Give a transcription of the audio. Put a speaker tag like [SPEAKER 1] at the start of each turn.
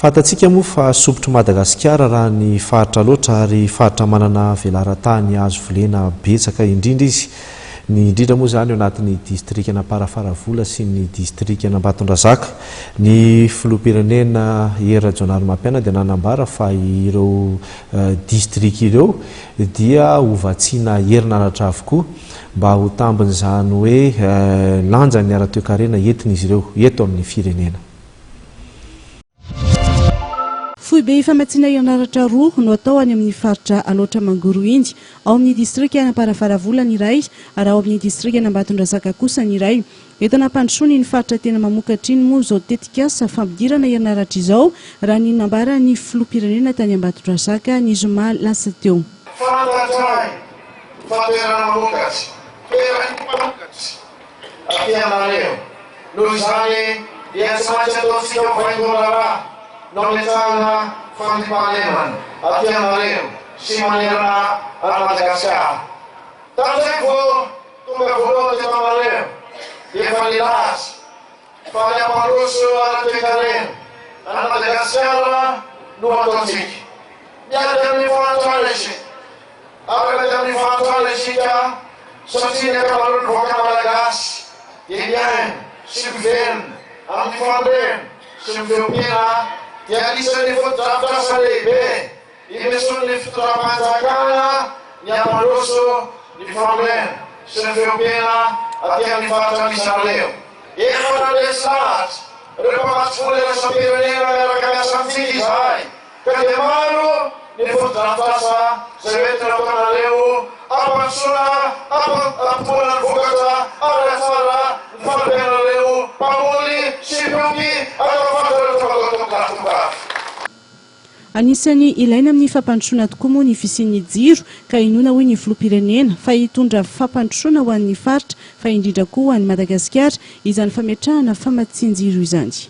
[SPEAKER 1] Fantatsika moa fa sompitr'i Madagasikara raha ny faritra loatra ary faritra manana velaran-tany azo volena betsaka indrindra izy. Ny indrindra moa izany eo anatin'ny distrikan'Amparafaravola sy ny distrikan'Ambatondrazaka. Ny filoham-pirenena Hery Rajaonarimampianina dia nanambara fa ireo distrika ireo dia hovatsiana herinaratra avokoa mba ho tambin'izany hoe lanjan'ny ara-toekarena entin'izy ireo eto amin'ny firenena.
[SPEAKER 2] Foibe famatsiana herinaratra roa no atao any amin'ny faritra Alaotra Mangoro iny. Ao amin'ny distrikan'Amparafaravola ny iray ary ao amin'ny distrikan'Ambatondrazaka kosa ny iray. Entina hampandrosoana iny faritra tena mamokatra iny moa izao tetikasa fampidirana herinaratra izao, raha ny nambaran'ny filoham-pirenena tany Ambatondrazaka ny zoma lasa teo.
[SPEAKER 3] Fantatray fa toerana mamokatra, toeran'ny mpamokatra aty aminareo. Noho izany dia tsy maintsy ataontsika ho vaindohan-draharaha no ametrahana fandriampahalemana aty aminareo sy manerana an'i Madagasikara. Tamin'izay vao tonga voalohany teto aminareo dia efa nilaza fa ny hampandroso ara-toekarena an'i Madagasikara no ataontsika. Miady amin'ny fahantrana isika. Ary miady amin'ny fahantrana isika satria ny ankamaroan'ny vahoaka malagasy dia miaina sy mivelona amin'ny fambolena sy ny fiompiana dia anisan'ny fotodrafitrasa lehibe imesoan'ny fitondram-panjakana ny hampandroso ny fambolena sy ny fiompiana aty amin'ny faritra misy anareo. Efa nandresy lahatra ireo mpamatsy vola iraisam-pirenena miaraka miasa amintsika izahay. Ka dia maro ny fotodrafitrasa izay hoentina ataonareo hampandrosoana, hampitomboana ny vokatra ary hahatsara ny fari-piainanareo mpamboly sy mpiompy ato amin'ny faritra rehetra matoatoa.
[SPEAKER 2] Anisan'ny ilaina amin'ny fampandrosoana tokoa moa ny fisian'ny jiro ka inoana hoy ny filoham-pirenena fa hitondra fampandrosoana ho an'ny faritra fa indrindra koa ho an'i Madagasikara izany fametrahana famatsian-jiro izany.